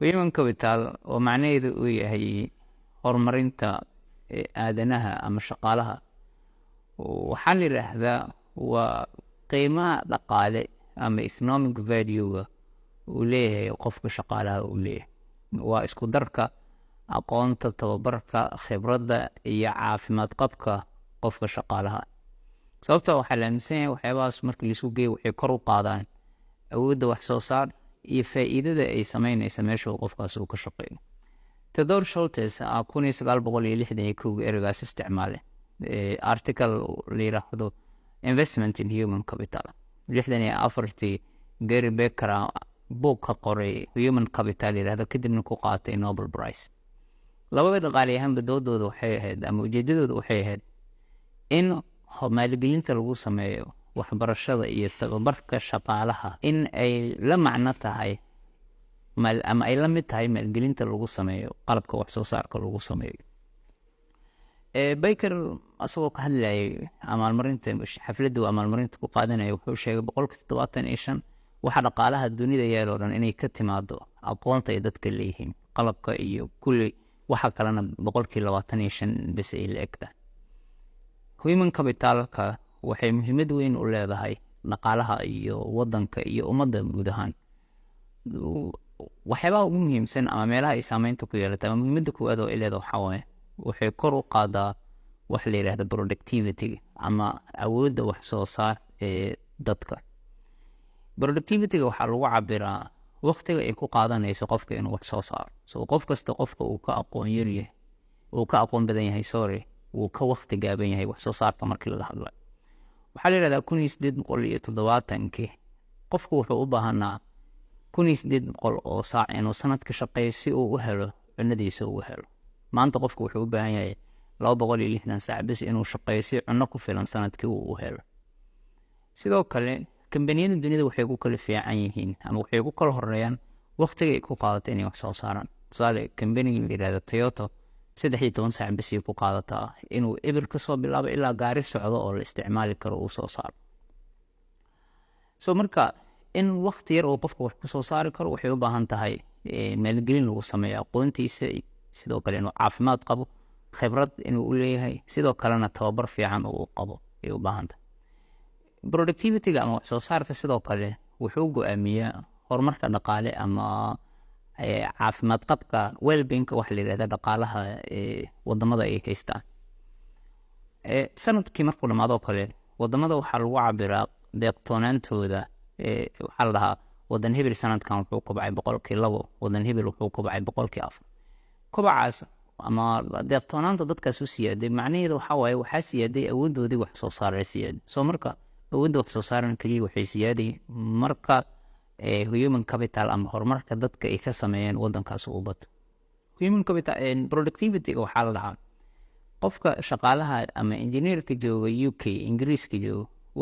Human capital, oo macnaheedu uu yahay horumarinta aadanaha ama shaqaalaha, waxaa la yidhaahdaa waa qiimaha dhaqaale ama economic value-ga uu leeyahay qofka shaqaalaha uu leeyahay. Waa isku darka aqoonta, tababarka, khibradda iyo caafimaad qabka qofka shaqaalaha. Sababta waxaa la aaminsan yahay waxyaabahaas marka laisu geeyo waxay kor u qaadaan awoodda wax soo saar iyo faa'iidada ay sameyneysa meesha uu qofkaas uu ka shaqeeyo. Theodore Schultz 1961 ereygaas isticmaale, article la yiraahdo "Investment in Human Capital". 64-tii Gary Becker buug ka qoray human capital yirahdo, kadibna ku qaatay Nobel Prize. Labada dhaqaaliyahanba doodooda waxay ahayd ama ujeedadooda waxay ahayd in maalgelinta lagu sameeyo waxbarashada iyo tababarka shaqaalaha in ay la macno tahay ama ay la mid tahay maalgelinta lagu sameeyo qalabka wax soo saarka lagu sameeyo. Baker asagoo ka hadlayay amaalmarinta, xafladda uu amaalmarinta ku qaadanaya, wuxuu sheegay 75% waxa dhaqaalaha dunida yaaloo dhan inay ka timaado aqoonta ay dadka leeyihiin, qalabka iyo kulli waxa kalena 25% bes ay la egtahay. Human capitalka waxay muhiimad weyn u leedahay dhaqaalaha iyo wadanka iyo ummadda guud ahaan. Waxyaabaha ugu muhiimsan ama meelaha ay saameynta ku yeelata ama muhiimadda koowaad oo ay leedahay waxaa waaye waxay kor u qaadaa wax la yidhahda productivity ama awoodda wax soo saar ee dadka. Productivity-ga waxaa lagu cabiraa waqtiga ay ku qaadanayso qofka inuu wax soo saaro. So qof kasta qofka uu ka aqoon yar yahay, uu ka aqoon badan yahay, sorry, wuu ka waqti gaaban yahay wax soo saarka markii laga hadlayo. Waxaa la yidhahdaa 1870-kii qofku wuxuu u baahanaa 1800 oo saac inuu sanadka shaqeeyo si uu u helo cunadiisa uu helo. Maanta qofku wuxuu u baahan yahay 260 saac bis inuu shaqeeyo si cunno ku filan sanadkii uu u helo. Sidoo kale kambaniyada dunida waxay ku kala fiican yihiin ama waxay ku kala horeeyaan waqtiga ay ku qaadato inay wax soo saaraan. Tusaale, kambaniga la yidhahda Toyota 13 saac bisay ku qaadataa inuu eber kasoo bilaabo ilaa gaari socdo oo la isticmaali karo uu soo saaro. So marka in waqti yar uu qofku wax kusoo saari karo waxay u baahan tahay maalgelin lagu sameeyo aqoontiisa, sidoo kale inuu caafimaad qabo, khibrad inuu u leeyahay, sidoo kalena tababar fiican uu qabo ay u baahan tahay. Productivity-ga ama wax soo saarka sidoo kale wuxuu go-aamiyaa horumarka dhaqaale ama caafimaad qabka, wellbeing-ka waxa la yidhahda dhaqaalaha wadamada ay haystaan. Sanadkii markuu dhamaado kale wadamada waxaa lagu cabiraa deeqtoonaantooda. Waxaa la dhahaa wadan hebel sanadkan wuxuu kobcay 2%, wadan hebel wuxuu kobcay 4%. Kobacaas ama deeqtoonaanta dadkaas u siyaaday macnaheedu waxaa waaye waxaa siyaaday awooddoodii wax soo saar siyaaday. So marka awoodda wax soo saaran keliya waxay siyaaday marka human capital ama horumarka dadka ay ka sameeyeen wadankaas uu bato. Human capital productivity-ga waxaa la dhahaa qofka shaqaalaha ama engineerka jooga UK, Ingiriiska jooga.